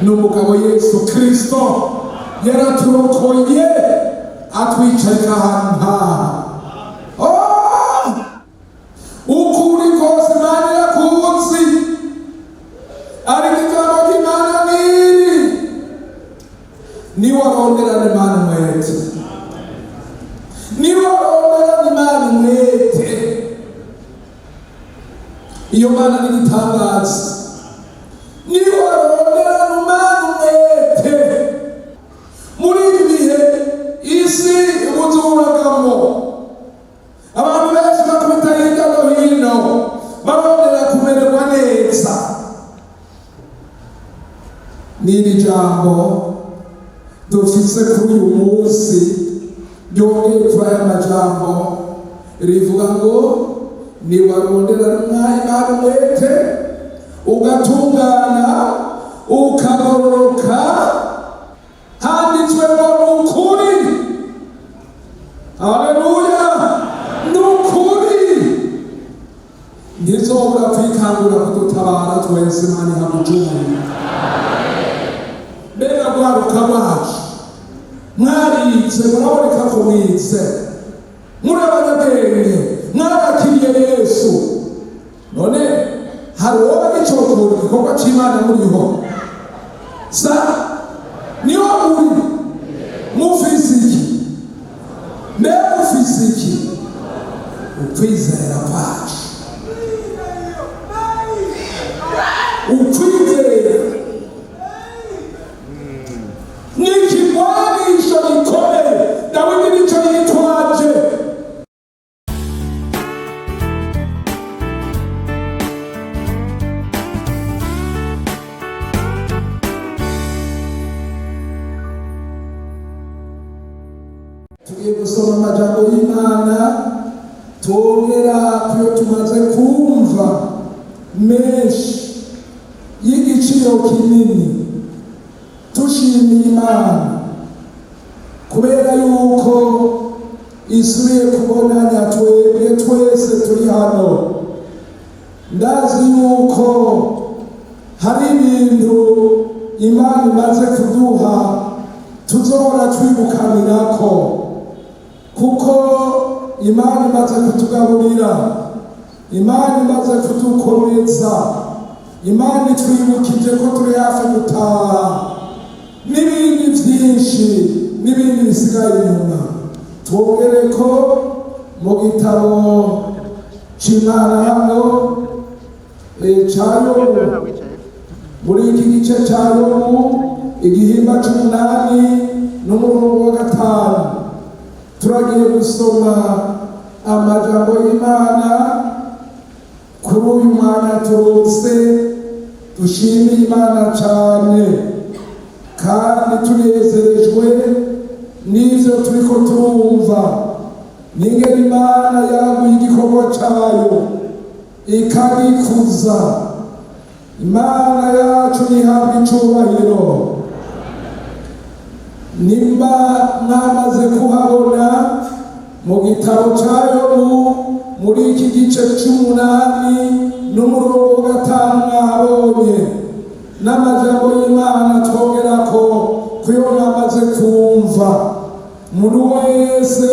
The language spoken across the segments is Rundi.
N'umugabo Yesu Kirisito yaraturokoye, atwicarika ahantu nkaha. Oh! Ukuri kose Imana irakuzi, ariko ijambo ry'Imana niri: niwaronderana Imana umwete, niwaronderana Imana umwete, iyo Mana ni igitangaza. Niwaronderana Imana umwete muri ibi bihe isi ibuzuragamo, abantu benshi bakubita hirya no hino barondera kumererwa neza, n'iri jambo dufise kuri uyu munsi ryongeye kuri aya majambo rivuga ngo: niwarondera Imana umwete, ugatungana, ukagororoka, handitswe ngo ni ukuri. Haleluya! Ni ukuri, ntizobura kwikangura kudutabara twese. Imana ihagucumuye. Mbega rwaruka rwacu, mwarize, muraboneka ko mwize, muri abanyabwenge, mwarakiriye Yesu. None hari uwo bagicokora igikorwa c'Imana muriho sa niho muri? Mufise iki? Mbega ufise iki? Ukwizera kwacu, ukwizera ni ikigwanisho gikomeye. Dawidi nicyo yitwaje. Tugiye gusoma amajambo y'Imana, twongera kuyo tumaze kumva menshi y'igiciro kinini. Tushimiye Imana kubera yuko isubiye kubonanya twebwe twese turi hano. Ndazi yuko hari ibintu Imana imaze kuduha tuzohora twibukanirako, kuko Imana imaze kutugaburira, Imana imaze kudukomeza, Imana itwibukije ko turi hafi gutaha, n'ibindi byinshi, n'ibindi bisigaye inyuma. Twongere ko mu gitabo c'Imana hano ca Yobu, muri iki gice ca Yobu, igihimba c'umunani n'umurongo wa 5, turagiye gusoma amajambo y'Imana kuri uyu mwanya turose. Dushimiye Imana cane kandi tunezerejwe n'ivyo turiko turumva, n'ingene Imana yaguye igikorwa cayo ikagikuza. Imana yacu nihabwa icubahiro. Nimba mwamaze kuhabona mu gitabo ca Yobu, muri iki gice c'umunani n'umurongo wa 5, mwabonye n'amajambo y'Imana twongerako kuyo mwamaze kumva. Umuntu wese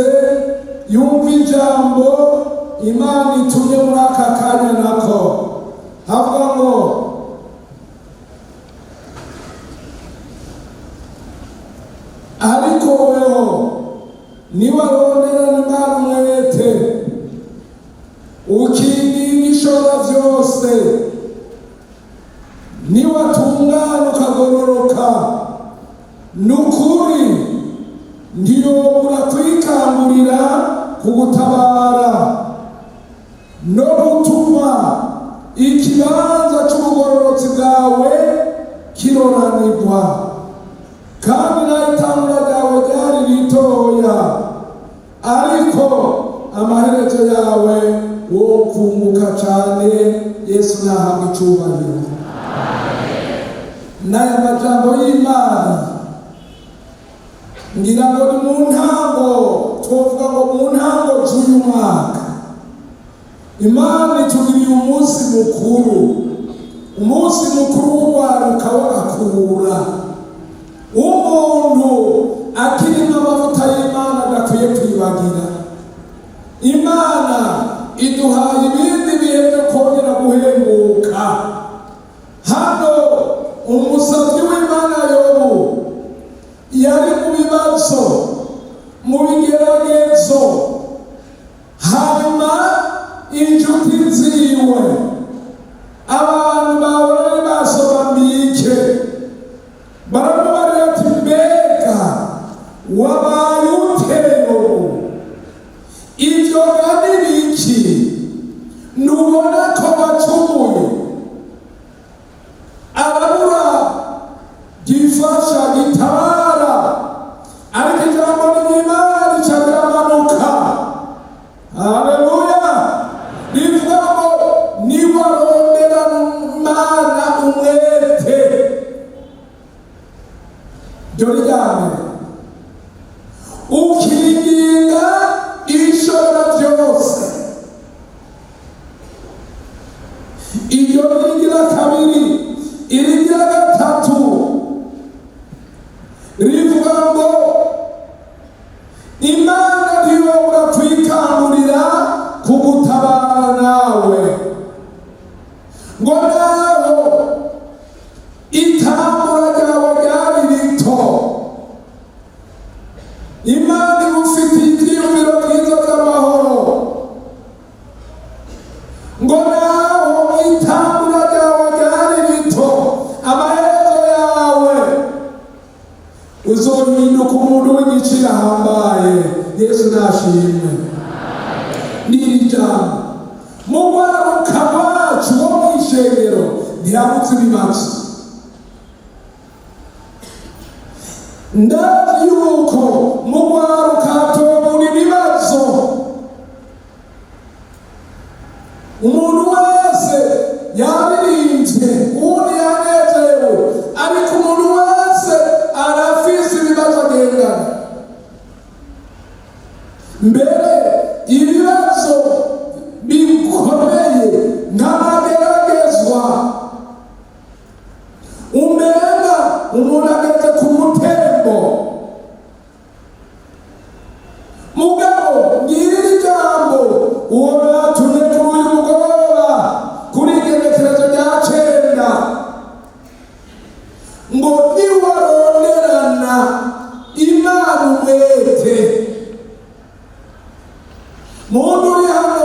yumva ijambo Imana itumye muri aka kanya, nako havuga ngo: "Ariko weho niwaronderana Imana umwete, ukinginga Ishobora vyose, niwatungana ukagororoka, nukuri ntiyobura kwikangurira kugutabara no gutuma ikibanza c'ubugororotsi bwawe kiroranirwa. Kandi nayo itangura ryawe ryari ritoya, ariko amaherezo yawe wokunguka cane." Yesu nahabwa icubahiro. N'aya majambo y'Imana, ngira ngo ni mu ntango, twovuga ngo mu ntango z'uyu mwaka, Imana itugiriye umunsi mukuru. Umunsi mukuru w'urwaruka w'agakura, umuntu akirimo amavuta y'Imana adakwiye kwibagira. Imana iduhaye ibindi bihe byo kongera guhembuka. Hano umusabyi w'Imana Yobu yari mu bibazo, mu bigeragezo, hanyuma inshuti ziwe, abantu bahora ari basobambike, baramubarira ati: "Mbega wabaye ute Yobu? Ibyo ga ni biki? Ntubona ko wacumuye?" Arabura gifasha gitabara, ariko ijambo ry'Imana rica riramanuka. Haleluya! Rivuga ngo niwarondera Imana umwete, ryo ryame ukinginga Ishobora Byose. Iryo rigira kabiri. Irigira gatatu rivuga ngo Imana ntiyobora kwikangurira kugutabara nawe, ngo naho itambura ryawe ryari rito, Imana igufitiye ibyiyumviro byiza by'amahoro, ngo naho itambura ryawe ryari rito, amaherezo yawe uzohinduka umuntu w'igiciro ahambaye. Yesu nashimwe. N'iri jambo mu rwaruka rwacu wo mu ishengero ntihabutse ibibazo. Ndazi yuko mu rwaruka hatobura ibibazo. Umuntu wese yaririmbye, uwundi yanezerewe, ariko umuntu wese arafise ibibazo agendana. Mbere ibibazo bikomeye nk'amageragezwa, umenga umuntu ageze ku mutembo. Mugabo ngiri jambo uwo batumye kuri uyu mugoroba, kuri igenekerezo rya 9, ngo niwaronderana Imana umwete. Muntu uri hano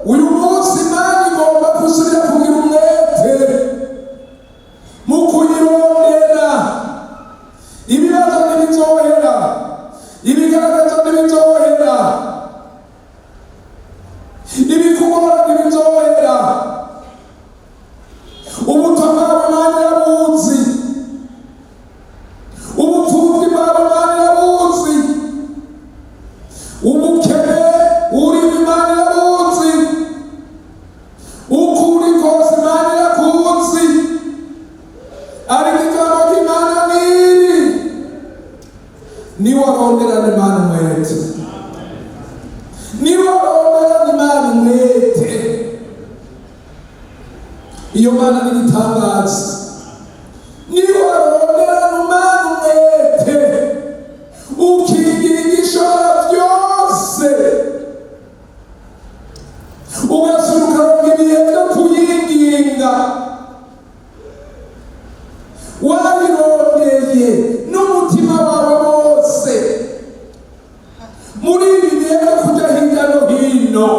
uyu munsi, Imana igomba gusubira kugira umwete mu kuyirondera. Ibibazo ntibizohera, ibigaragazo ntibizohera, ibikugora ntibizohera. Ubuto bwawe Imana irabuzi, ubupfubyi bwawe Imana irabuzi, ubukene urimo Imana irabuzi, uko uri kose Imana irakuzi. Ariko ijambo ry'Imana niri: niwaronderana Imana umwete, niwaronderana Imana umwete. Iyo Mana ni igitangaza. Niwaronderana Imana umwete, ukingira Igishobora Byose, ugasura ukaronka ibihe byo kuyinginga wayirondeye n'umutima wawe wose, muri ibi bihe byo kujya hirya no hino,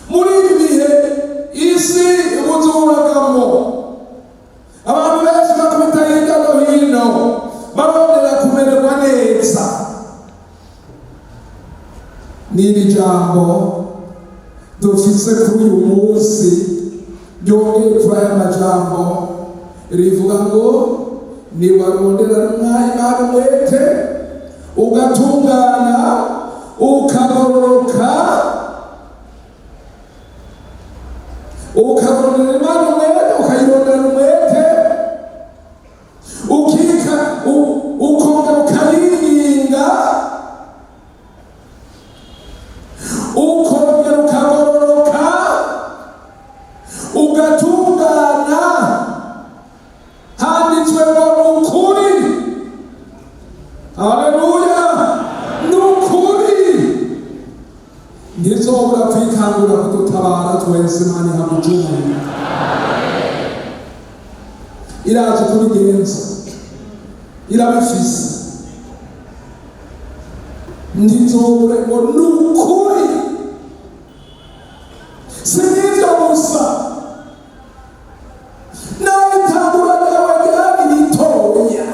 muri ibi bihe isi ibuzuragamo, abantu benshi bakubita hirya no hino barondera kumererwa neza, n'iri jambo dufise kuri uyu munsi ryongeye kuri aya majambo rivuga ngo niwarondera Imana umwete, ugatungana, ukagororoka, ukarondera Imana umwete, ukayirondera umwete, ukika ukongera ukayinginga, ukongera ukagororoka, ugatungana. Twese Imana ihabwa icyubahiro, irazi kubigenza, irabifise. Ntizobure ngo ni ukuri. Si n'ibyo gusa, nawe itangura ryawe ryari ritoya,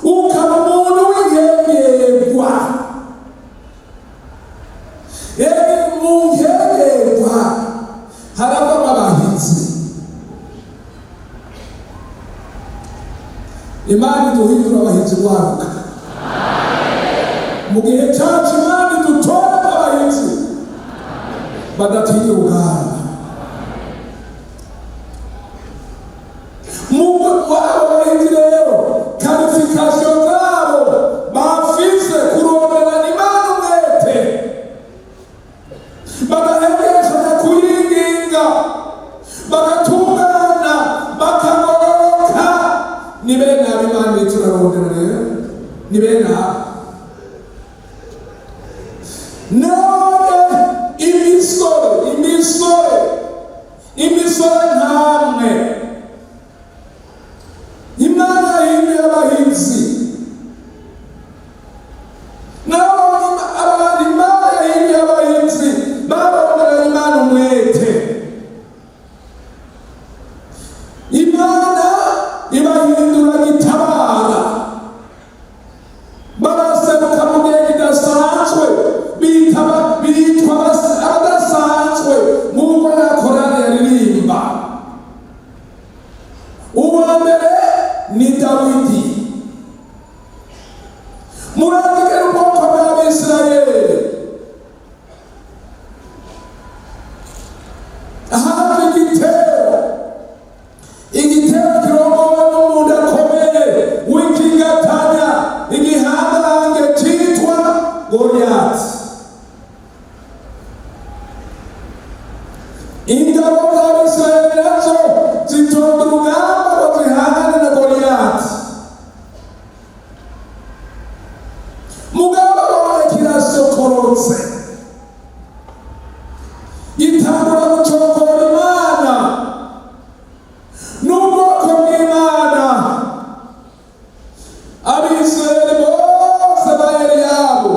ukaba umuntu w'inkengerwa. Mu nkengerwa haravamo abahinzi. Imana iduhindura abahinzi rwaruka mu gihe cyacu. Imana idutora abahinzi badatinya urugamba. Abo bahinzi rero, qualification zabo bafise kuronderana Imana umwete, badahengeshanya kuyinginga, bagatungana, bakagororoka, ni bene abo Imana iri turarondera. Rero ni bene abo. None imisore, imisore, imisore nkamwe, Imana yahinduye abahinzi. Nabo abantu Imana yahinduye abahinzi baronderanye Imana umwete, Imana ibahindura gitabara, baraseruka mu gihe kidasanzwe, bitwa abadasanzwe nk'uko ya korali yaririmba. Uwa mbere ni Dawidi. Murandikira ubwoko bw'Abisirayeli hafi igitero, igitero kirongowe n'umuntu akomeye w'ikigatanya, igihangange cyitwa Goliyati. Ingabo z'Abisirayeli nazo zitonda urugamba ngo zihangane na Goliyati. Mugabo babonye kirasokorotse, gitangura gucokora Imana n'ubwoko bw'Imana. Abisirayeli bose ba Eliyabu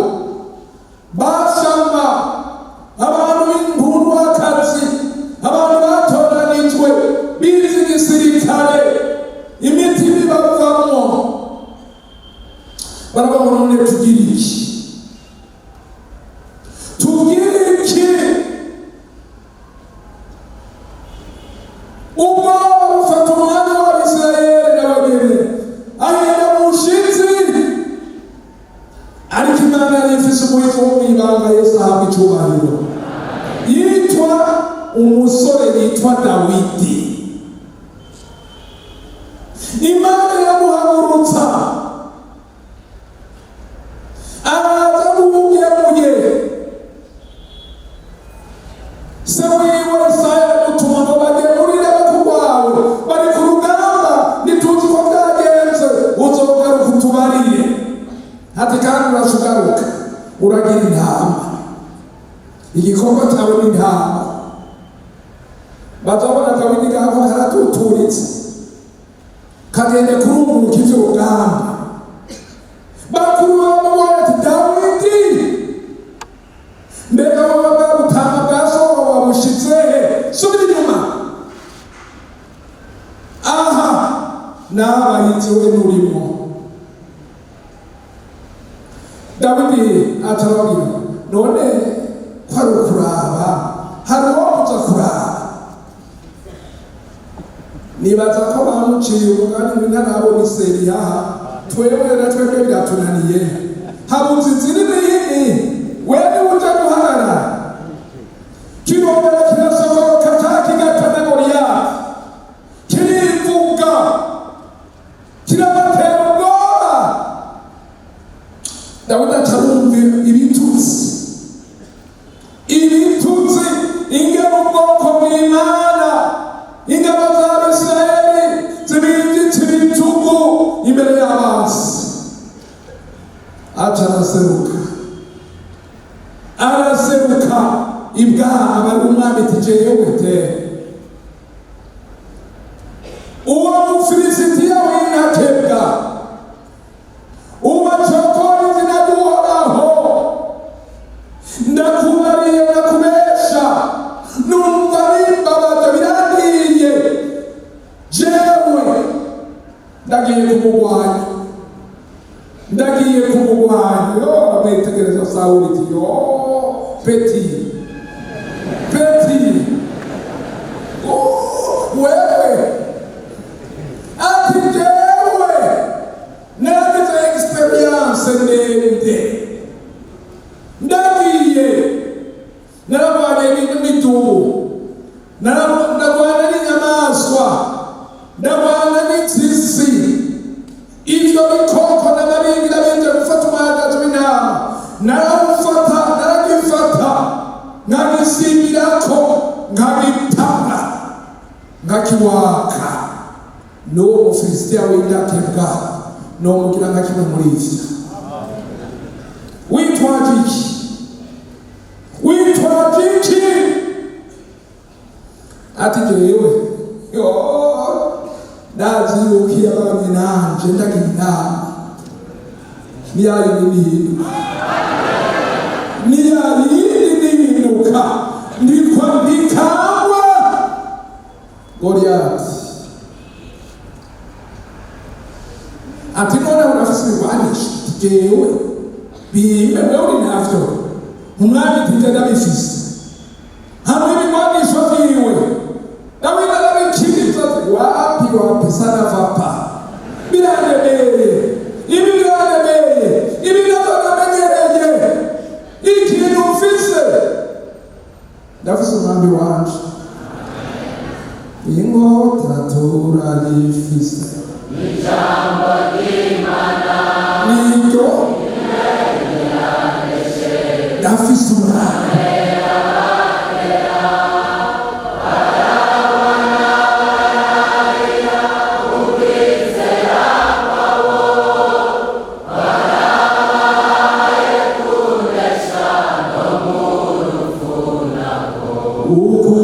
bashama, abantu b'inkundwakazi, abantu batoranijwe, bize igisirikare, imitima ibavamwo, baravuga ngo: "None tugire iki? Tugire iki?" Ubwo bufata umwami w'Abisirayeli n'abageni, ahinda umushitsi, ariko Imana yari ifise umuhigo wo mw'ibanga. Yesu ahabwa icubahiro. Yitwa umusore yitwa Dawidi. Imana iramuhagurutsa, araza n'uwugemuye. Se wiwe Yesaya aramutuma ngo bagemurire bakuru bawe bari ku rugamba, ntituzi uko byagenze, uzogaruka utubarire. Ati: "Kandi urashugaruka uragira intama, igikorwa cyawe ni intama." Bazabona Dawidi ngako karatuturitse, kagenda kurunguruka ivy'urugamba. Bakuru bamubonye ati: "Dawidi, mbega wowe bwa butama bwa so wabushize he? Subira inyuma aha, n'abahinzi we nurimo." Dawidi atarababwira: "None ko ari ukuraba, hari uwo kuza kuraba?" Nibaza ko bamuciye umugani ngo ntarabona iseri yaha. Twebwe na twebwe biratunaniye, habuze inzira nini, we niwe uja guhagarara. Kirongera kirasokoroka ca kigatana Goliyati, kirivuga, kirabatera ubwoba. Dawidi acarumva ibitutsi, ibitutsi, ingene ubwoko bw'Imana, ingabo z'Abisirayeli zibinditse ibitugu imbere y'abansi. Aca araseruka, araseruka. Ibwami bari umwami ati jewe te uwo Mufilisitiya w'intakebwa ubacokora izina ry'Uhoraho, ndakubariye ndakubesha, numva bimbabaje birangiye, jewe ndagiye kumugwanya, ndagiye kumugwanya. Yo amwitegereza Sawuli ati yo petit petit, oh, wewe ati jewe nagize expérience ndende, ndagiye narabanye n'imidubu, ndagwana n'inyamaswa, ndagwana n'insisi, ivyo bikoko n'amabingira bije gufata umwagazi w'intama, narawufata, naragifata, nkagisimbirako, nkagitama, nkakiwaka. N'uwo Mufilisitiya w'indakebwa nomugira nka kimwe muri ivyo. Witwaje iki? Witwaje iki? Ati jewe yo ndazi yuko iyo abanye nanje ndagira inama niyayindi nihinduka, niyayindi nihinduka, ndikwa ndikangwa Goliyati. Ati none urafise ibigwanisho? Jewe bime, wewe uri navyo. Umwami tije ndabifise hamwe ibigwanisho vyiwe. Dawidi arabikiriza ati wapi wapi, sana vapa, birandemeye ibi, birandemeye ibi, navyo namenyereye. Ikintu mfise, ndafise umwambi wanje, inkota turayifise, niryo ndafise umwami. Uku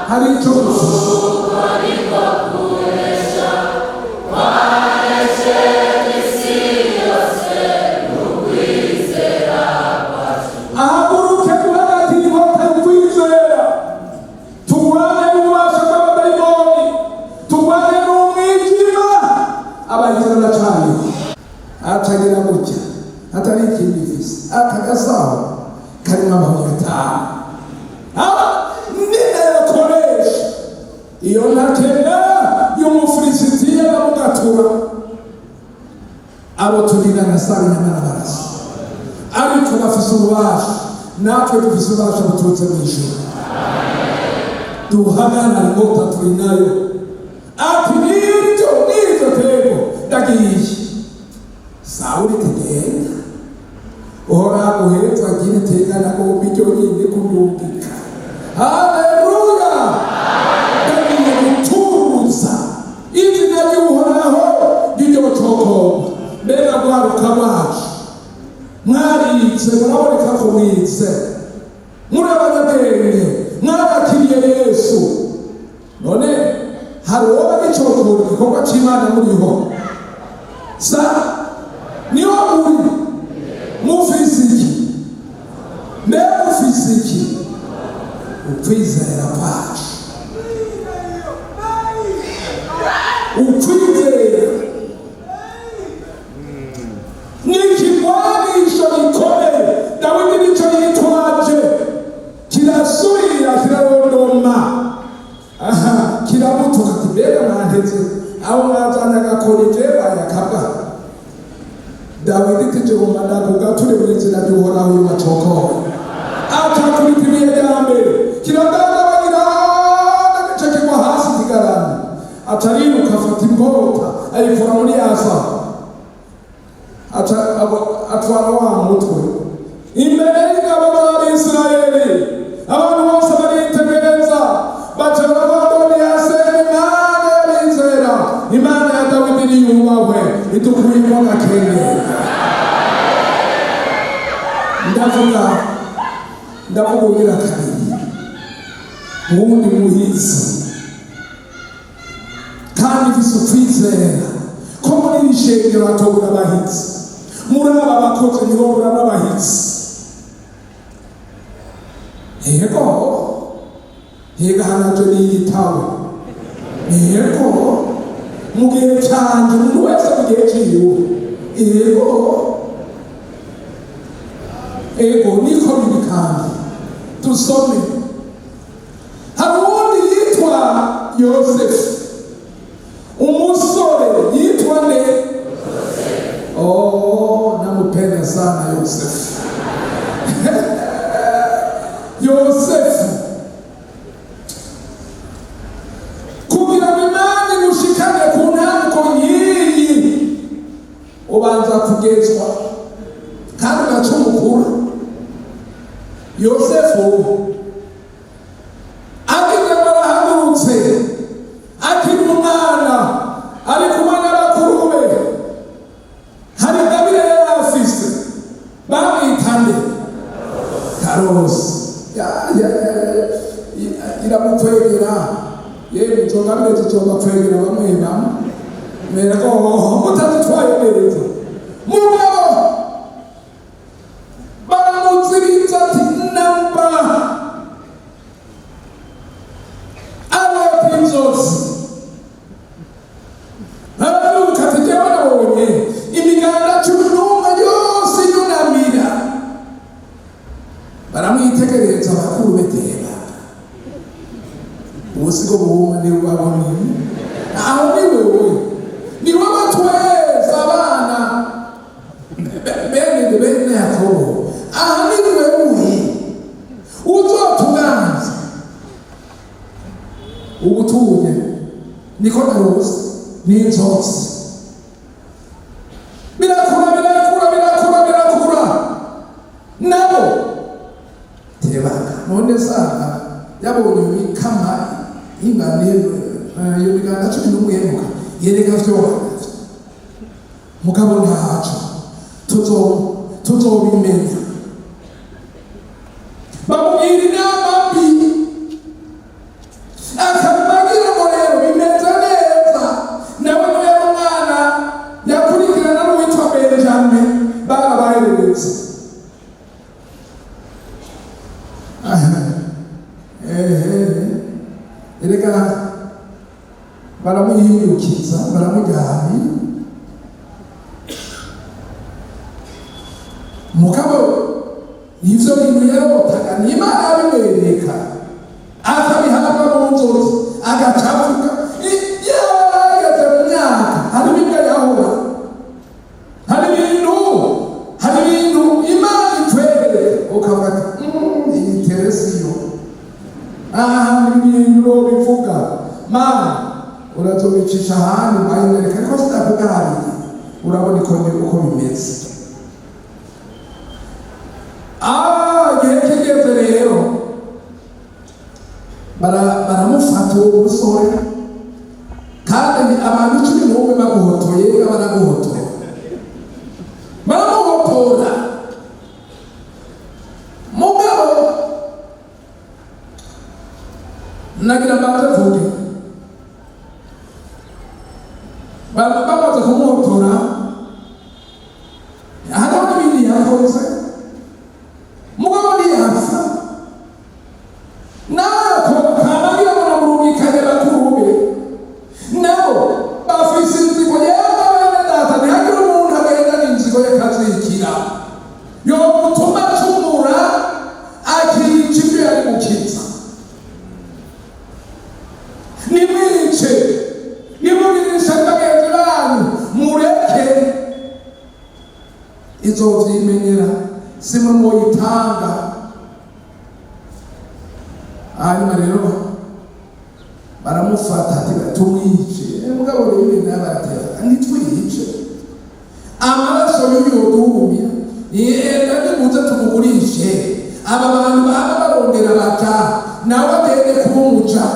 hari icyo dufise. Ahaguruke guhagati inkota y'ukwizera, turwane n'ububasha bw'abadayimoni, turwane n'umwijima. Abahizi baracariho. Atagira gutya atari ikindi mfise, aka gasaho karimo amabuye atanu. Ah, ninayakoresha iyo ntakena y'Umufilisitiya bamugatura. Abo turigana saba inyama n'amaraso, ariko bafise ububasha. Natwe dufise ububasha buturutse mu ijuru. Duhagarare, inkota turi nayo. Ati niryo niryo tego, ndagiye. Sawuli tugenda, Uhoraho aguheza agira iteka nagomba iryo nyine kundungika. Haleluya! Ndagiye gutuza izina ry'Uhoraho niryo cokomba. Mbega rwaruka rwacu, mwarize, muraboneka ko mwize, muri abanyabwenge, mwarakiriye Yesu. None hari uwo bagicokora igikorwa c'Imana muriho? Sa niho muri mufise iki? Mbega ufise iki? Ukwizera kwacu, ukwizera ni ikigwanisho gikomeye. Dawidi nicyo yitwaje, kirasubira kirarondoma, aha kiramutuka ati mbega mwanteze aho mwazanye agakoni je bayakabwa. Dawidi tijumba ndakugature mu izina ry'Uhoraho y'uwacokowe. Atakubita ibuye rya mbere, kiradadabagira nagace, kigwa hasi kigarama. Atariruka afata inkota, ayikura muri yasa, atwara wa mutwe imbere y'ingabo z'Abisirayeli. Abantu bose baritegereza, baca baravuga yasenga Imana y'abizera, Imana ya Dawidi niyubahwe, idukuyemo agakenge. Ndavuga ugira kabiri uwundi muhizi kandi mfise ukwizera ko muri iri shengero hatobura abahizi, muri aba bakozi ntibobura n'abahizi. Yego, yega hanaje n'igitabo. Yego, mu gihe canje, umuntu wese mu gihe ciwe. Yego, ego, niko biri. Kandi dusome, hari uwundi yitwa Yosefu, umusore yitwa ne? Oh, namupenda sana Yosefu. Yosefu, kugira ngo Imana igushikane ku ntambuko nk'iyi, ubanza kugezwa kandi ugacumukura. Yosefu ageze ngo arahagurutse, akiri umwana, ari kumwe n'abakuru be. Hari ingabire yari afise, bamwita nde? Karosi. Iramukwegera. Yemwe, izo ngabire zizobakwegera bamwe bamwe mereko mutazitwaye neza. Mugabo baramuzibitsa ati namba arota inzozi, arabyuka ati: "Jewe nabonye imiganda 11 yose yunamira." Baramwitegereza abakuru beteba ubusigo bumwe ntibubabone. Aho ni wewe, ni wowe, twese abana bene bene Yakobo, aha ni wewe uzotuganza ubutunye. Niko narose n'inzozi. Birakura, birakura, birakura, birakura. Nabo tebaga none sanga yabonye imikama ingana iyo miganda 11 yemuka yereka vyoba. Mugabo ntaco tuzobimenya. Bamubwira inama mbi, akabagira ngo rero bimeze neza. Nawe ngo yari umwana, yakurikirana n'uwitwa Benjamin, barabahereretse. Ehe, erega baramuhindukiza, baramujyana. Mugabo ivyo bintu yarotaga ni Imana yabimwereka, akabihabwa mu nzozi, agaca avuga. Yarageze mu myaka, hari bimwe yahora, hari ibintu Imana ikwereka ukavuga ati: Iyi teresiyo aha ibintu bivuga, Mana urazobicisha ahandi mayimwereka, ariko sinakugariye." Urabona uko bimeze. Ah, igihe kigeze rero baramufata uwo musore. Kandi abantu 11 baguhotoye, baraguhotora, baramuhotora. Mugabo nagira mbanze mvuge, bamaze kumuhotora hariho n'ibindi yakoze, mugabo ntiyapfa. Nako kamagira baramurungikanye bakuru be, nabo bafise inzigo. Yewe bene data, ntihagire umuntu agenda n'inzigo ye kazikira yomutuma acumura, akica ibyo yari gukiza. Nimwice, nimugirishe bagenzi banyu, mureke izovyimenyera, simwe mwoyitanga. Hanyuma rero baramufata ati: "Tumwice." Mugabo rero ibintu baratera: "Ntitwice, amaraso y'uyu duhumya. Yenda nimuze tumugurishe, aba bantu baba barondera baja, nawe agende kuba umuja."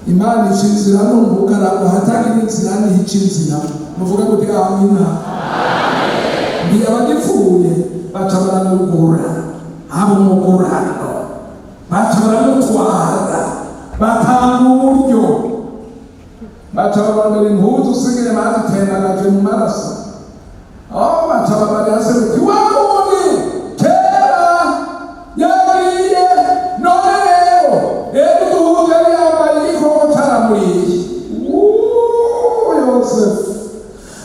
Imana ica inzira no mu bugaragu, hatagira inzira ntica inzira. Muvuge muti: "Amina." Ntiyabagipfuye, baca baramugura, haba umugurano, baca baramutwara, batanga uburyo, baca barondera impuzu usigaye bazitembagaje mu maraso. Aho baca babarira se kuti wa wundi kera yagiye, none rero rero uduhuzu yari yambaye igikoko caramuriye. Uuu, Yosefu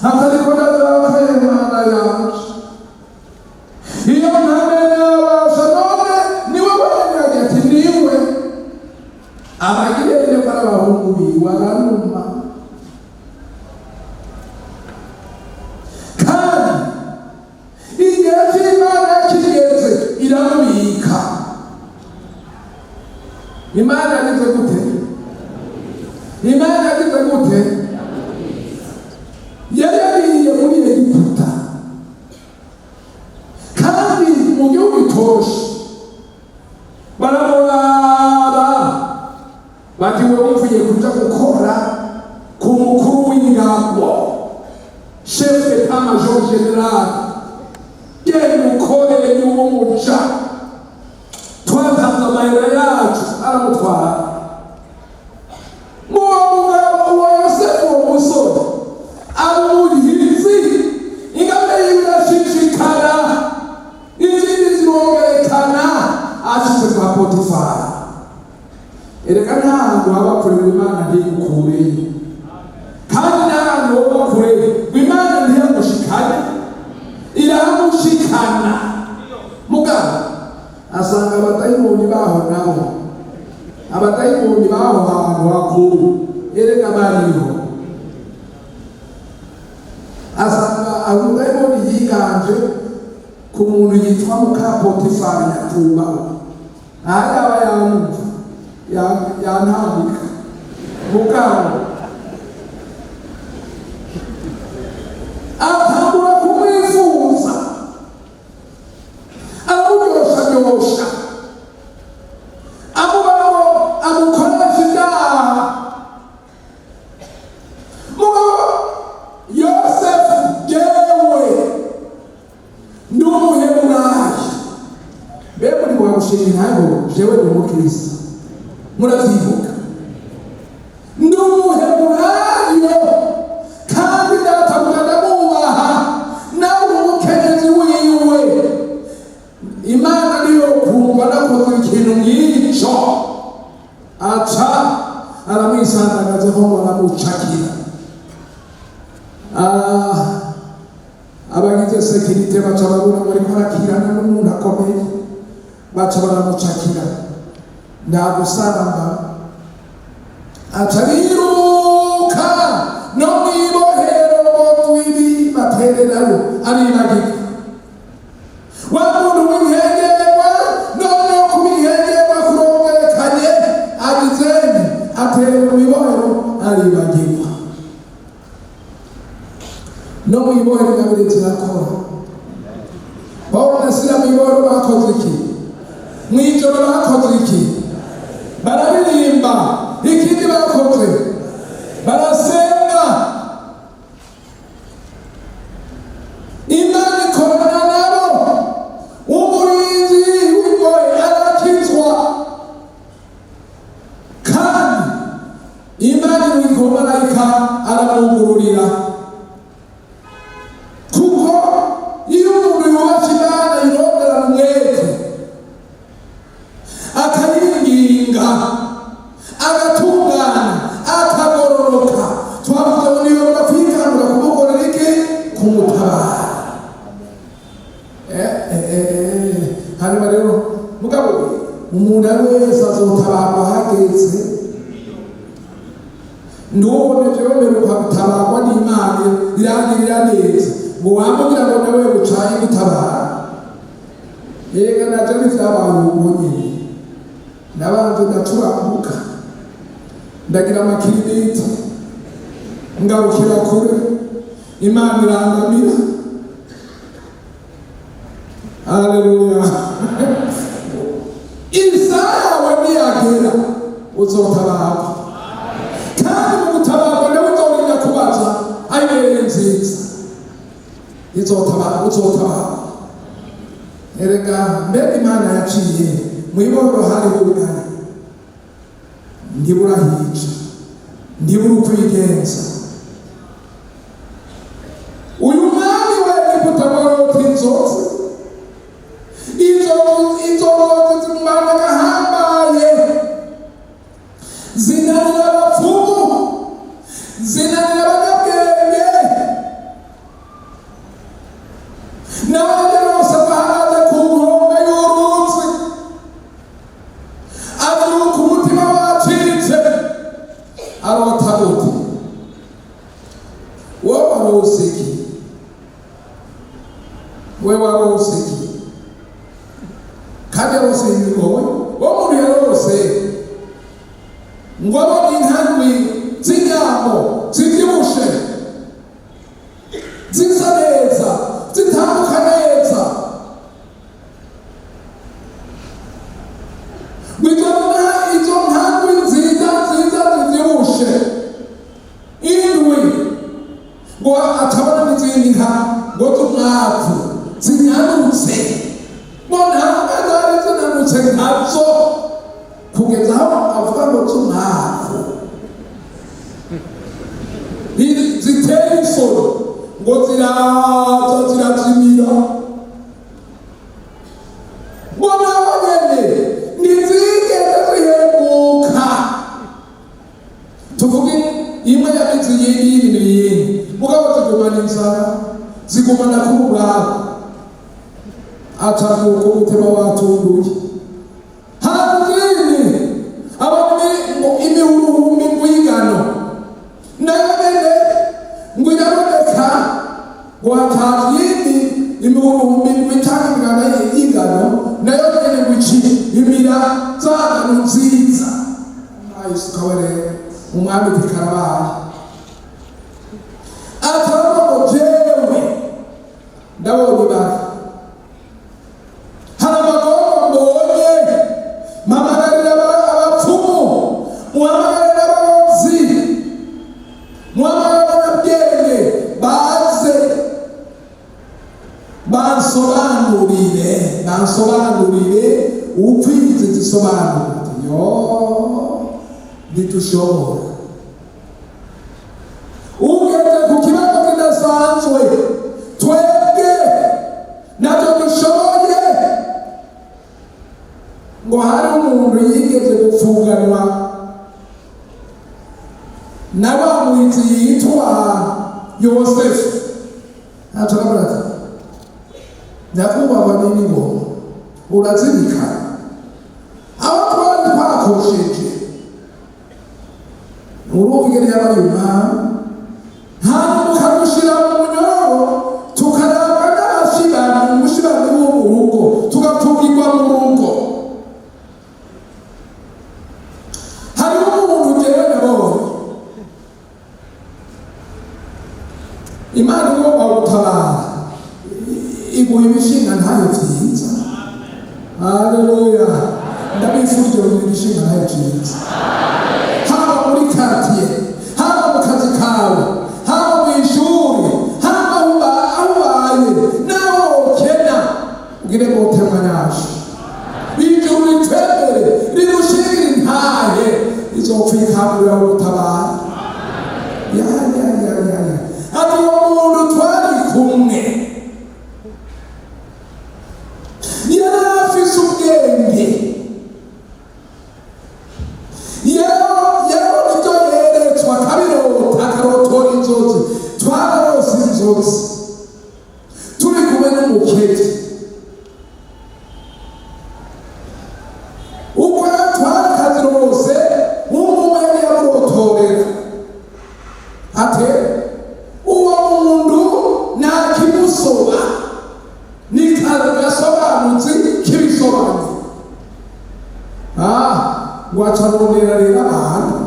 atariko ndazakaye, Mana yanje, iyo ntamenya abasha. None niwe wenyine? Ati niwe. Abagirene ko ari abahungu biwe, aranuma. Kandi igihe cy'Imana kigeze iramubika. Imana yagize gute? Imana yagize gute? Yari yariye muri Egiputa, kandi mu gihugu itoshe baramuraba bati: "Wewe uvuye kuja gukora ku mukuru w'ingabo, chef d'état major général, genda ukorere y'uwo muja twatanze amahera yacu." Aramutwara uwo mugabo, uwo Yosefu, uwo musore aba umuhinzi, ingabire yiwe irashishikara, izindi zirongerekana. Ashitse kwa Potifari, erega ntabwo haba kure ngo Imana ntigukureyo, kandi n'ahantu hoba kure ngo Imana ntiyamushikane, iramushikana. Mugabo asanga abadayimoni baho nabo, abadayimoni baho hantu hakuru erega bariho. Asanga umudayimoni yiganje ku muntu yitwa muka Potifari, nyakubahwa, aha yaba yamumva yantambika. Mugabo atangura kumwifuza, aramuryosharyosha, amubamo amukoresha ibyaha. Mugabo Yosefu: "Jewe ndi Umuheburayo." Mbe muri bwagushinga intango, jewe ndi umukristo, muravyibuka, ndi Umuheburayo kandi databuja ndamubaha, nawe umukenyezi wiwe. Imana niyo kumva nakoze ikintu nk'ico. Aca aramwisandagazaho ngo aramucakira. Ah, abagize sécurité baca babona ngo ariko arakirana n'umuntu akomeye, baca baramucakira, ndagusamba. Aca biruka no mw'ibohero ngo twibi batererayo, aribagirwa wa muntu w'inkengerwa. Noneho kuba inkengerwa kurongerekanye, agizeni aterewe mu ibohero, aribagirwa. No mu ibohero ingabire zirakora. Pawulo na Sila mu ibohero bakoze iki? Mu ijoro bakoze iki? Bararirimba. Ikindi bakoze, barasenga. Imana ikorana nabo, umurinzi w'ingoyi arakizwa, kandi Imana imwika marayika aramwugururira, kuko iyo umuntu yubatse Imana irondera umwete, akayinginga, agatungana, akagororoka, twavuze ngo niyobora kwikangura kumukorera iki? Kumutabara. Hanyuma rero mugabo umuntu wese azotabarwa hageze. Ndubone jewe mperuka gutabarwa n'Imana, irangirira neza, ngo wamubwira ngo nawe bucaye gutabara. Yega naje ntivyabaye ubwo nyene, nabanje ndacuranguka, ndagira amakirimiti, ngarukira kure, Imana irandamira. Haleluya! Isaha yawe niyagera uzotabarwa, kandi mu gutabarwa nawe uzorinda kubaza ayibereye nziza. Izotabara, uzotabara. Erega mbega Imana yaciye mu ibohero hari hugaye, ntiburahica, ntibura ukwigenza. Uyu mwami wa Egiputa warota inzozi, izo nzozi zimubana agahambaye, zinanira abapfumu, zinanira abanyabwenge. N'abandi bose bahagaze ku nkombe y'uruzi, abyuka umutima wacitse, arota gute? Wowe warose iki? We warose iki? Kandi yarose ibigowe. Wo muntu yarose ngo abone inka ndwi z'inyambo zibyibushe, zisa neza, zitambuka neza, ngo izo nka ndwi nziza nziza zibyibushe indwi, ngo atabona n'izindi nka ngo z'umwavu zinyanutse, ngo nta nka zari zinanutse nkazo, kugeza aho avuga ngo z'umwavu ziteye isoni, ngo ziraza zirazimira, ngo naho nyene ntizigeze zihembuka. Tuvuge imwe yabize iyindi y'ibintu yindi, mugabo zigumana inzara, zigumana kuba ubwabo. Atavuka umutima watunduye, haza izindi, abona ngo imihuruhumbi ngw'ingano nayo nyene ngo iraboneka, ngo hataza iyindi imihuruhumbi ngw'itanga ingano y'ingano, nayo nyene ngo ici imira za ngano nziza. Ayisukawe rero umwami ati karabaye. Atavuga ngo jewe ndabonye ibara, hari amagorwa mbonye, mpamagarira abapfumu, muhamagarira abarozi, muhamagarira abanyabwenge, baze bansobanurire, bansobanurire uko izi zisobanura. Ati yo ntidushobora. Ugeze ku kibazo kidasanzwe, twebwe ntabyo dushoboye. Ngo hari umuntu yigeze gupfunganwa na wa muhizi yitwa Yosefu. Ntacyo ati nyakubahwa nini, ngo urazirikana aho twari twakosheje? Urumva ingene yaba umwami, hanyuma ukamushyira mu munyororo, tukarangwa n'abashibami, umushibami wo mu rugo, tugapfungirwa mu rugo. Hariho umuntu jewe nabonye Imana igomba gutabara, iguha ibishinga ntayo vyiza. Haleluya! Ndabifurije kugira ibishinga ntayo vyiza, haba muri quartier, haba mu kazi kawe, haba mu ishuri, haba aho ubaye, naho wokena, ugire ngo utemwa. Ijuru ritembere rigushingire intahe, izokwikangurira gutabara. Ya ya ya ya ya. Ati uwo muntu twari kumwe yari afise ubwenge, yarabona ibyo yeretswe, akabirota, akarotora inzozi. Twararose inzozi turi kumwe n'umuketi, uko twarakazirose, nk'umwe yari yamurotorera. Ate uwo muntu nta kimusoba, ni gasobanutsi k'ibisobanuro. Ngo acarondera rero abantu.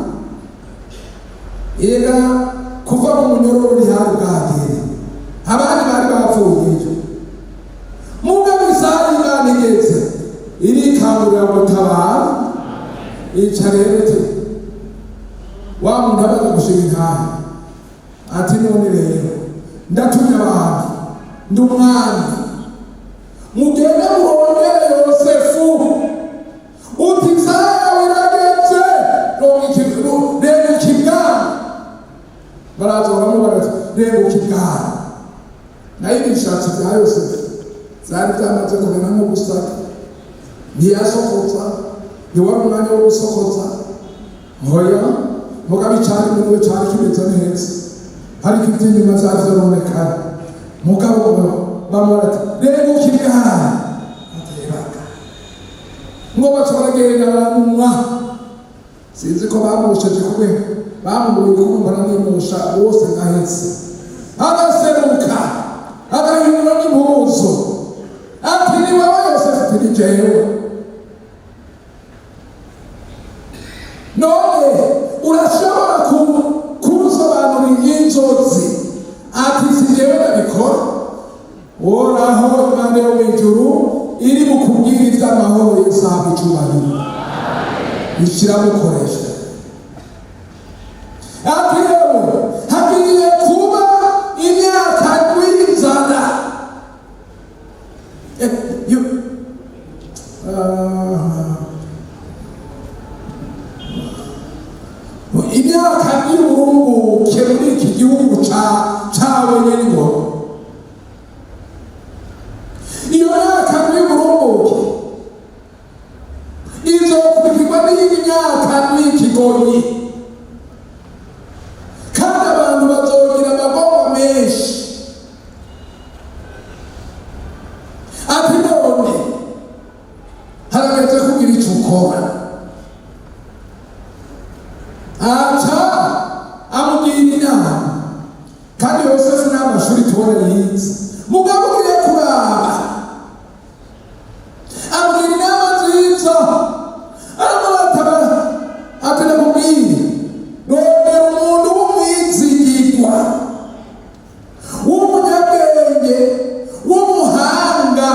Ega kuva mu munyororo ntihari bwagere, abandi bari bapfuyeyo. Mugabo isaha Imana igeze, irikangurira gutabara, ica rero iti wa muntu amaze gushinga intahe, ati none rero ndatumye abantu. Ndi umwami, mugende murondere Yosefu. Uti isaha yawe irageze, renguka ibwami. Baraza baramubara ati: "Renguka ibwami." Nayo ibishatsi bya Yosefu byari byamaze kumera nko gusaka, ntiyasokoza, ntiwari umwanya wo gusokoza. Nkoya mugabo icari muri we cari kimeze neza, ariko iby'inyuma vyari vyononekara. Mugabo bamubara ati: "Renguka ibwami." Atebaga ngo baca baragenda baramumwa. Sinzi ko bamusheje kumwe bamumuye, kumwe mbona nimusha wose ngahetse, agaseruka, agahindura n'impuzu, ati: "Ni wowe Yosefu?" Ati: "Ni jewe." "None urashobora kubusobanurira inzozi?" Ati: "Si jewe ndabikora, Uhoraho Imana yo mu ijuru iri bukubwira iby'amahoro." Yesu ahabwa icubahiro. Ikiramukoresha ati: "Yewe, hagiye kuba imyaka y'inzara." Imyaka y'uburumbuke muri iki gihugu cawe nyene, ngo iyo myaka y'uburumbuke izokurikirwa n'iyindi myaka y'ikigonyi, kandi abantu bazogira amagorwa menshi. Ati: "None harageze kugira ico ukora." Aca amugira inama. Kandi Yosefu nta mashuri tubona yize, mugabo ugiye kuraba amugira inama nziza. Aramubatabara ati: "Ndakubwire, rondera umuntu w'umwizigirwa, w'umunyabwenge, w'umuhanga.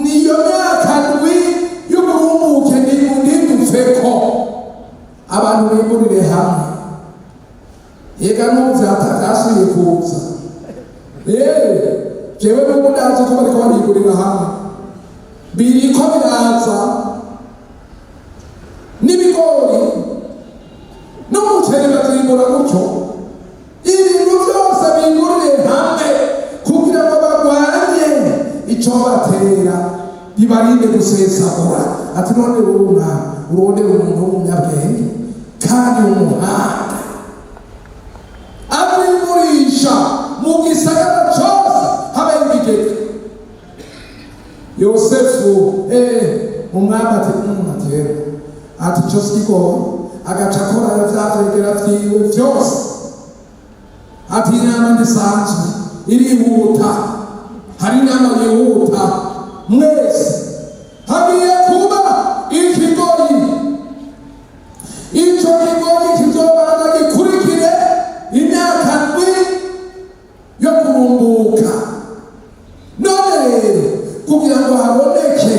Niyo myaka ndwi y'uburumbuke ntidupfeko, abantu bimburire hamwe." Yega n'ubu vyasubiye kuza. Jewe n'ubu ndazi ko bariko barigurira hamwe, biriko biraza n'ibigori n'umuceri bazimbura gutyo, ibintu byose bigurire hamwe kugira ngo barwanye ico batera, bibarinde gusesagura. Ati: "None wowe umwana, urondera umuntu w'umunyabwenge kandi w'umuhanga, azigurisha mu gisagara cose, habaye ibigega." Yosefu umwami ati ati rero, ati ico sikigoye. Agaca akoranya vya vyegera vyiwe vyose, ati: "Inama ntisanzwe, irihuta, hari inama yihuta. Mwese, hagiye kuba ikigoyi. Ico kigoyi kizobanza gikurikire imyaka ndwi yo kurumbuka. None rero, kugira ngo haboneke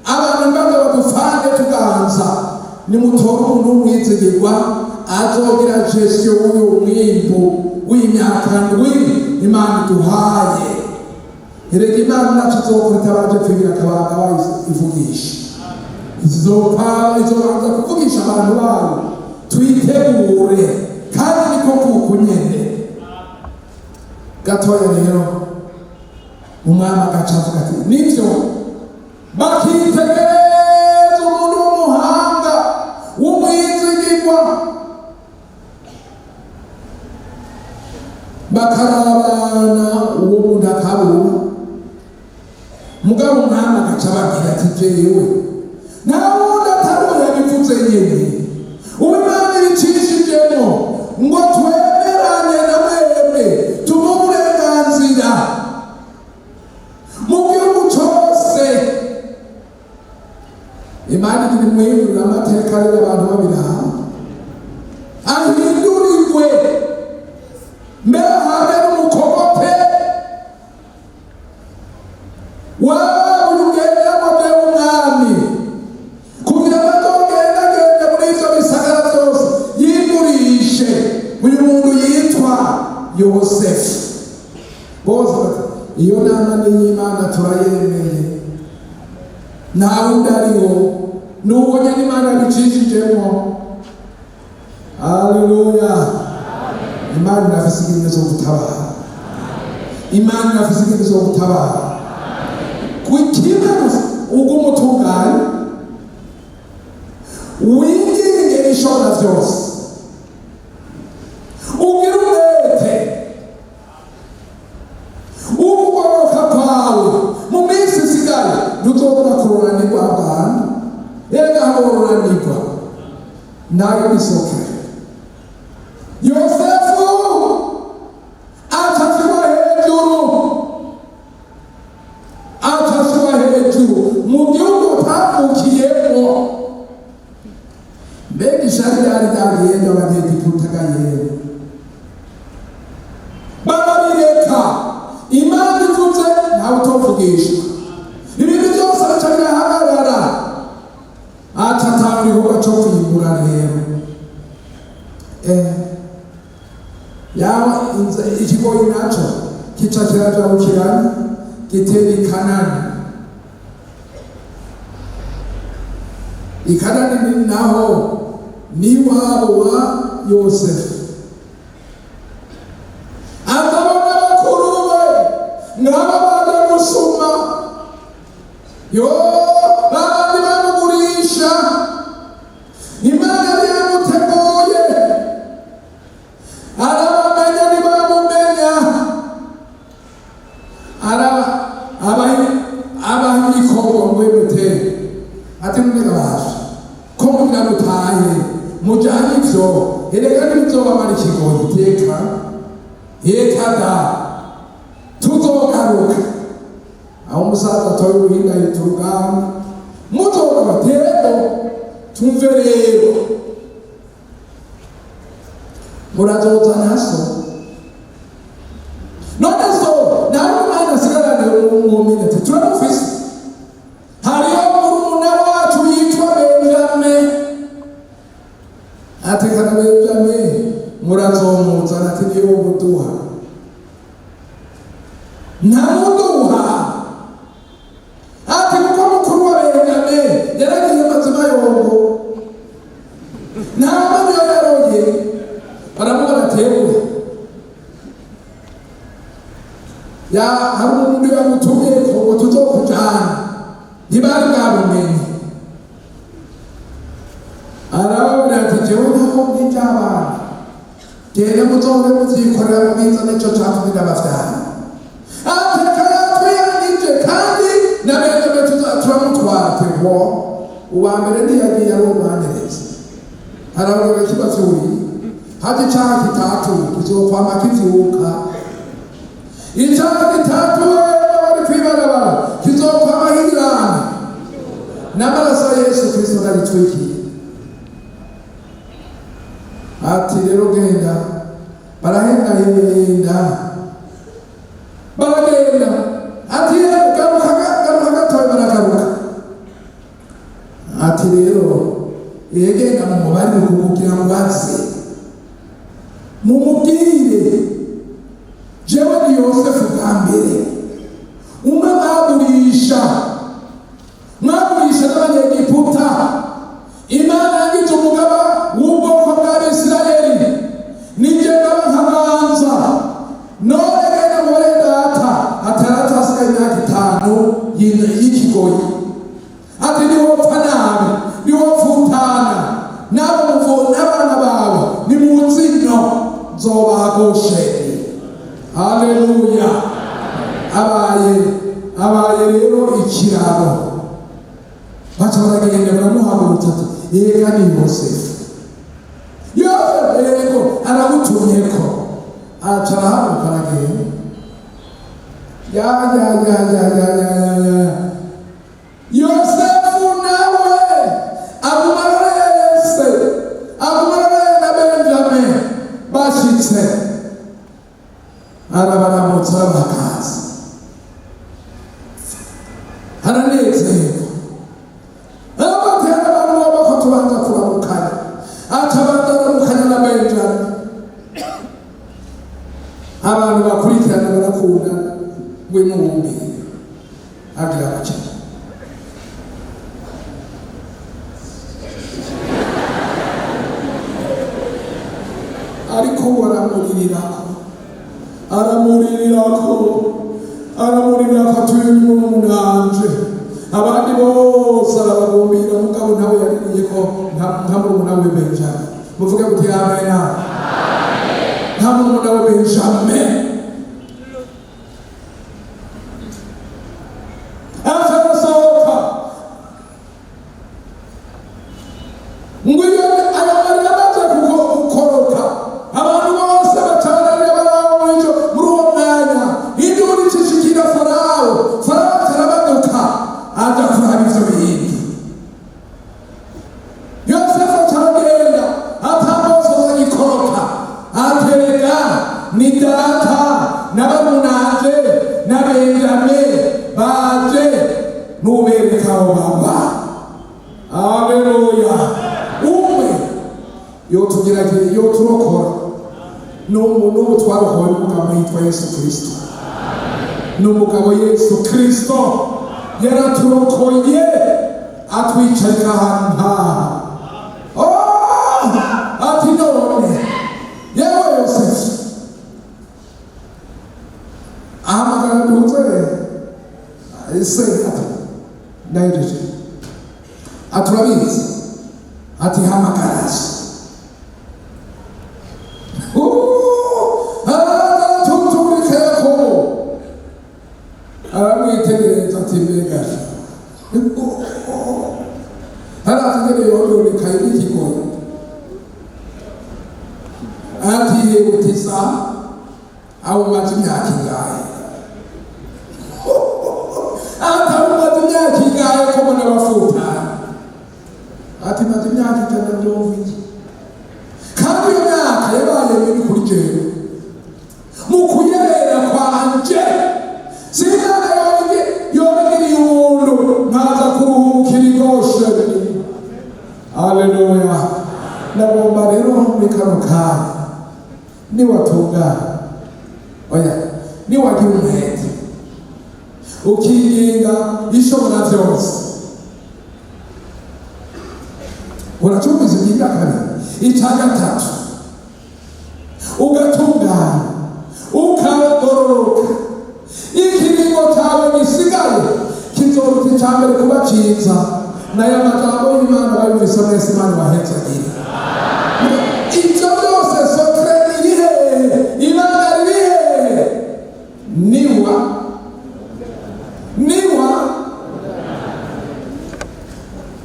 abantu mbaga badufane tuganza, nimutore umuntu w'umwizigirwa azogira gestion w'uyu mwimbu w'imyaka ndwi Imana iduhaye." Erega Imana naco izokora itabanje kwigira akabanga bayivugisha. Izobanza kuvugisha abantu bayo, twitegure. Kandi niko kuko nyene gatoya rero umwami agaca avuga ati: "Nivyo." Bakitegereza umuntu w'umuhanga, w'umwizigirwa, bakarabana uwo muntu akabura. Mugabo umwami agaca ababwira ati: "Jewe nta wundi atari uwo yabivuze nyene. Ubu Imana ibicishijemo ngo twemeranye na mwebwe, tumuhe uburenganzira mu gihugu cose." Imana igira imuhindurira amateka rero, abantu babiraba, ahindurirwe mbere ahabwe n'umukogote waba ugenderamo w'umwami, kugira ngo azogendagende muri ivyo bisagara vyose, yigurishe uyu muntu yitwa Yosefu. Bose bati iyo nama ni iy'Imana, turayemeye, nta wundi ariwo, n'uwo nyine Imana bicishijemo. Haleluya! Imana irafise ibintu zo gutabara, Imana irafise ibintu zo gutabara. Ku kimwe gusa, ugumutunganye, winginge Ishobora Byose, ugira umwete ukugoroka kwawe. Mu minsi isigaye ntuzobura kururanirwa. Abantu erega hororanirwa nayo bisoke. Yosefu acashirwa hejuru, acashirwa hejuru mu gihugu utavukiyemo. Mbega ishari ryari ryagenda! Abanyegiputa ga yewe, barabireka. Imana ivuze, ntawe utovugishwa, ibintu byose bica birahagarara. Aca atanga igikorwa cyo kwimbura rero. Yawe ikigoyi naco kica kirajabukirana, gitera i Kanani. I Kanani ni naho niwabo wa Yosefu. Akabona bakuru be ngaba baje gusuma, yo babandi bamugurisha. Imana yari yamuteguye, arabamenya ntibamumenya. Araba abaha igikorwa ngo mute ati munegabasha ko mugira mutahe, mujanye ivyo, erega ntibizobamara ikigoyi iteka. Reka da, tuzogaruka. Aho umusaza atoye uruhinga yita urugamba, muzogaruka tego. Tumve rero, murazozana so none so nawe umwana asigarane mwomenya ati turamufise, hariho murumuna wacu yitwa Benjame. Atekana Benjame, murazomuzana. Ati niyo buduha, ntamuduha. Ati kuko mukuru wa Benjame yaragiye mazima yongo, nta mwana yaroye. Baramubona atewe ya hari umuntu yamutumye ngo tuzokujana, ntibari bwabumenye. Arababwira ati jewe ntaho nk'iby'abana, genda muzobe muvyikorera, mubiza nico catumye ndabavyara. Ateka yatwiyangije kandi na Benjamin turamutwara. Ati wo uwa mbere ntiyagiye ari umwanyereza. Arababwira kibavyuriye haje icaha kitatu kizokwama kivyuka, icaha gitatu bari kwibarabara kizokwama higirana n'amaraso ya Yesu Kristo ndagitwikiye. Ati rero genda. Barahendahenda, baragenda. Ati "Yewe, garuka, garuka gatoya." Baragaruka. Ati rero yegenda mumubarire kugira ngo baze mumubwire, jewe ni Yosefu bwa mbere umwe mwagurisha, mwagurisha n'Abanyegiputa. Imana yagize umugaba w'ubwoko bw'Abisirayeli, ninjye ngaba nkabanza. None genda mubare data atarata hasigaye imyaka 5 y'ikigoyi. Ati niwopfa nabi, niwopfa utana nabo n'abana bawe ni mu nzino nzobagosheni. Haleluya! Abaye rero ikiraro. Baca baragenda, baramuhagurutsa. Ati yega ni Yosefu. Yosefu yego, aramutumyeko. Aca arahaguruka, aragenda. Ya ya ya ya ya ya ya ya. Yosefu nawe agumana wese, agumana na Benjamin. Bashitse arabaramutsa, bakaza, aranezerwa. Abatera abantu baba ko tubanza kuramukanya. Atabanza aramukanya na Benjamin. Abantu bakurikirana barakubwira. gukundana, ngwino wumbire agira abakene. Ariko baramurirako, aramurirako, aramurirako, ati uyu ni murumuna, abandi bose arababumbira, mugabo nawe yaririye ko nka murumuna we Benjamin. Muvuge muti amena. Nka murumuna we Benjamin. Aca arasohoka ngo iyo ayo marira amaze gukoroka, abantu bose bacananira baraho muri ico, muri uwo mwanya induru icishikira Farawo. Farawo arabaduka, aja kuraba ivyo bintu. Yosefu acaragenda atamosozi agikoroka, aterega ni data na barumunanje na Benjame baje, nubereka aho baba. Aleluya! Umwe yotugira yoturokora n'ubu twarokowe n'umugabo yitwa Yesu Kristo. N'umugabo Yesu Kristo yaraturokoye, atwicarika ahantu nkaha. Oh! Ati none yewe Yosefu, ahamagara nduze ese, ati ndahejeje, ati urabizi, ati hamagara se. Aratuturika Yakobo, aramwitegereza, ati mbega arategere yononekaye n'ikigoyi, ati yewe tisa aho umaze imyaka ingahe? Ati aho umaze imyaka ingahe ko mbona bafutana? Ati maze imyaka 170, kandi iyo myaka yabaye mibi kuri jewe mu kuyerera kwanje. Si Imana yonge yongiriye ubuntu nkaza kuruhukira i Gosheni. Aleluya! Ndagomba rero muri kano kanya, niwatungana, oya, niwagira umwete ukiringa Ishobora Byose, uracumbiza ibyinga kabiri, icya gatatu ugatungana, ukagororoka, ikiringo cyawe gisigaye kizoruta icya mbere kuba cyiza. N'aya majambo y'Imana bayumvise mwese, Imana ibahezagire. Ibyo byose secret iri hehe? Ibanga riri hehe? Niwa niwa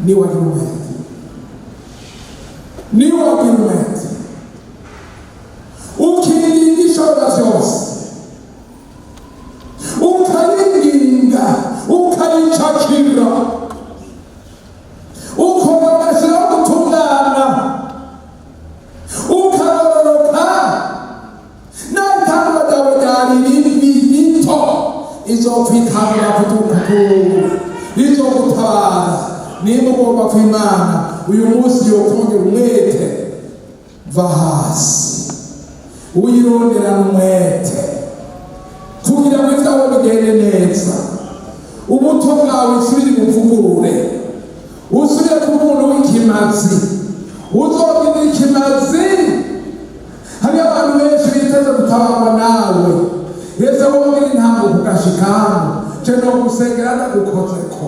niwagira umwete, niwagira umwete ukirinda Ishobora Byose, ukayinginga, ukayicakira, ukora amashyira gutungana, ukagororoka, n'itangwa ryawe ryari ribi rito, izokwitangura kutukuru, izogutabara. Nimba ugomba ko Imana uyu munsi yokongera umwete, va hasi uyironderana umwete kugira ngo ibyawe bigende neza, ubuto bwawe usubire buvugurure, usubire ku muntu w'ikimazi, uzogira ikimazi. Hariyo abantu benshi biteze gutabarwa nawe. Ese wongera intambuko ugashika hano, je no gusengera ndagukozeko.